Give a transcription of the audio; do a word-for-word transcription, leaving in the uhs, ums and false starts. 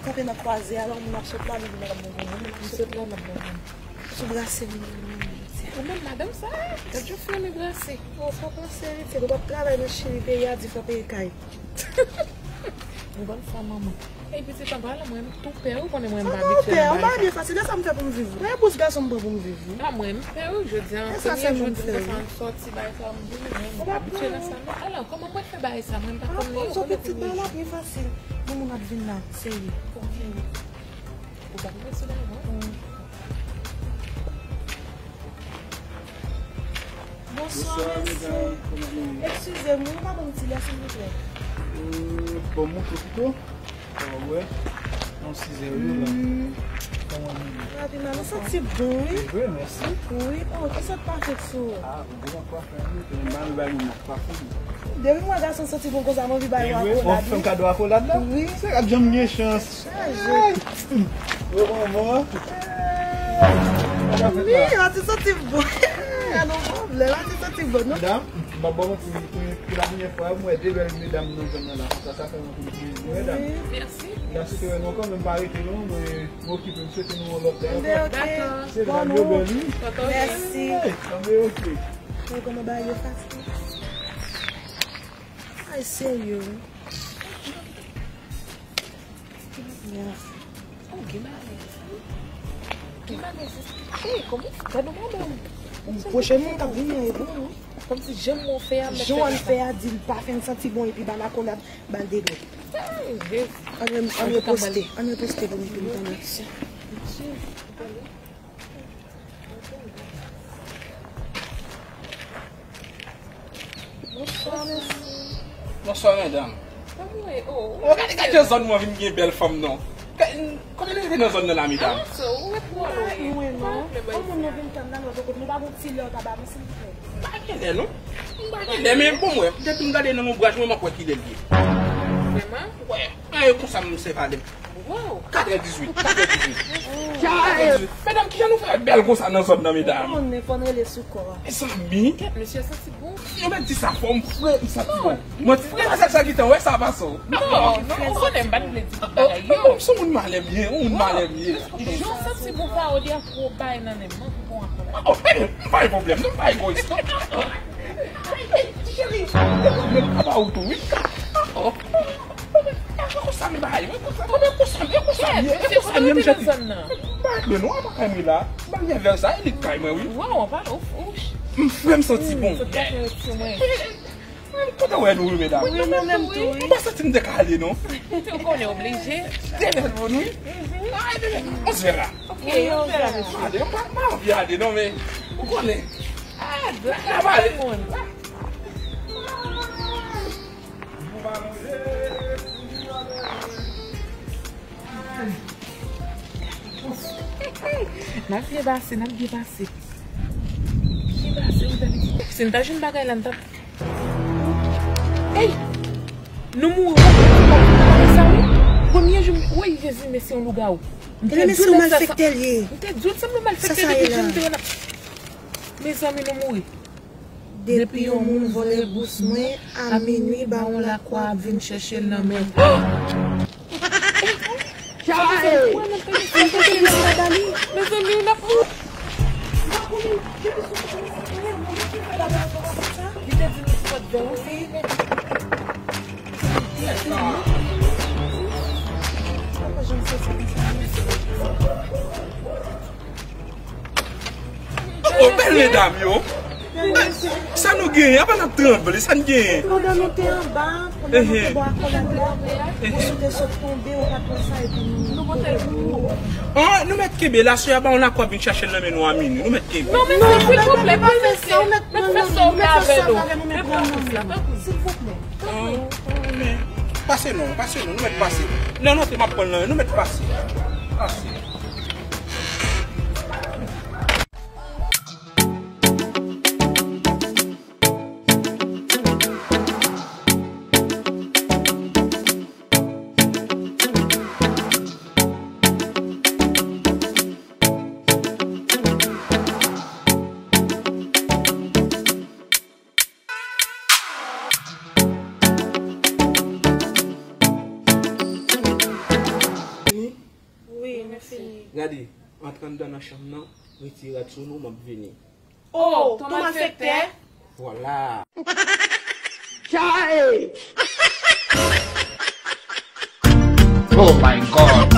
Kanpe nan kwaze a, lè yon moun ap sot la, nou vin ap bon moun, moun ap sot la, n ap bon moun. Sou brase moun nan, moun nan, mesye. Ou menm madanm sa, gad jan fi renmen brase. O, fò brase, mesye, nou p ap travay nan Chili, peyi a di fò peye kay. Yon bòn fanm, manman. Ey, pitit, anba la, mwen tou pè, ou konnen mwen m pa abitye nan bagay sa. Ou pa byen fasil, e sa m fè pou m viv. Mwen bous gason m pran pou m viv, wi. A, mwen m pè, wi, jodi a, premye jou m fin konsa m sòti, bagay sa, m vini, mwen m pa abitye nan sa, non. Alò, kòman mwen fè bagay sa, mwen m pa konn li, ou konnen pitit bagay la byen fasil. Yon moun ap vin la, serye. Ou pa konn sou la, non? Bonswa, mesye. Eskize m, ou ka ban m ti lè, silvouplè? Euh, bon, montre pito. Ou wè, nan sizè yo la. Kòman nou ye? Rapiman, nou santi bon, wi. Vre, mèsi. Wi, oh, ki sòt pafe k sou ou? Ah, bon, bon, pafe, wi. Te m ba nou bay moun nan pafe. Depi m wè gason santi bon konsa, m anvi ba yo akolad, wi. Fè m kado akolad la? Wi. Se gad jan m gen chans. Chaje. Wi, manman. Wi, an ti santi bon. Gad yon pwoblèm, an ti santi bon, non? Medam, m ap ba w manti, pou, pou la premyè fwa, m wè de bèl medam nan zòn nan la. Sa, sa fè mwen konn ti medam. Mèsi. M ta swete wè nou ankò, men m pa rete non, mwen, mwen okipe, m swete nou yon lòt lè ankò. Dakò. Se medam yo bèl, wi. Mèsi. Ey, tanbe, oke. Mwen kòman bagay yo fasil. Ay, serye, wi. Oh, gen bagay. Gen bagay, sis. Ey, kòman? Gad yon madanm. Pwochen moun k ap vini an, e bon, wi. Kòmsi jan mwen fè a, mèt fè konsa. Jan w fè a, di l pa fè n santi bon, epi ba l akolad, ba l de dwèt. Ay, Jezi. Ann re-, ann reposte, ann reposte pou m, pou m tann aksyon. Bonswa, mesye. Bonswa, medam. Kòman w ye? Oh, gade, gade jan zòn mwen vin gen bèl fanm, non. Kote nou rete nan zòn nan la, medam? Avanse, ou ret twò lwen. Ou wè, non. Yon moun nou vin tann nan lòt kote. Nou pa gon ti lè w ta ba nou, silvouplè? M pa gen lè, non. M pa gen lè, men bon, mwen, depi m gade nan lonbraj mwen, m ap wè kilè l ye. Vrèman? Wè. An, e konsa m se valè. Wow. Katrè dizuit, katrè dizuit. Katrè dizuit. Medam, kijan nou fè bèl konsa nan zòn nan, medam? Ou konnen, fò n rele sou kò a. Mezanmi. Kèt, mesye santi bon. Nou mèt di sa fò, m fre, m santi bon. Mwen fre, sa, sa ki tan, wè sa pase w. Non, non, ou konnen m pa t vle di tout bagay yo. M se moun malè m ye, yon moun malè m ye. Jan w santi bon sa, ou di a gwo bay nan men m, manke bon ankò. Oh, eh, m pa gen pwoblèm, non, m pa egoyis, non. Ti cheri, m pa ba ou tou, wi. Oh. E konsa m bay, e konsa, e konsa, e konsa m ye, e konsa m ye, m jete. M pa renmen non, m pa renmen la. M pa renmen vè sa, e li kay mwen, wi. Waw, pa, ouf, ouf. M fre, m santi bon. Fout gate yon ti mwen. M kontan wè nou, wi, medam. Wi, nou menm tou, wi. M pa santi m te ka ale, non. Ou konnen oblije. Te bèl moun, wi. Ay, bebe, on se verra. Ok, on se verra, mesye. Ale, m pa, m pa anvi ale, non, men ou konnen. Ah, gras a tout moun. N ap byen pase, n ap byen pase. Byen pase, wi, tande. Si n ta jwenn bagay la, n t ap. Ey! Nou mouri, w ap di bagay sa, wi. Premye jou, woy, Jezi, mesye, yon lougawou. M te di w lè sa, m te di w l sanble malfektè depi jan m te wè l ap. Mezanmi, nou mouri. Depi yon moun vòlè bous mwen, a minui, bawon lakwa ap vin chèche l nan men m. Mezanmi, n ap mouri. Li te di nou sou pòt vè, wi. Oh, bèl medam yo. Sa nou genyen? Apa n ap tranble, sa n genyen? Pandan nou te anba, pandan nou te bò akolad la, bous ou te sot tonbe, ou pa t wè sa, epi nou, nou pote l pou ou. Oh, nou mèt kenbe la, sè a, bawon lakwa ap vin chache l nan men nou a minui. Nou mèt kenbe. Non, mesye, silvouplè, pa fè sa, ou mèt fè sa ou vle avè nou, men pran nan men nou. Silvouplè. Pase non, pase non, nou mèt pase. Non, non, se m ap pran l nan men, nou mèt pase. Pase. Gade, antre anndan nan chanm nan, retire rad sou nou, m ap vini. Oh, ton malfektè. Vwala. Chae! Oh my God.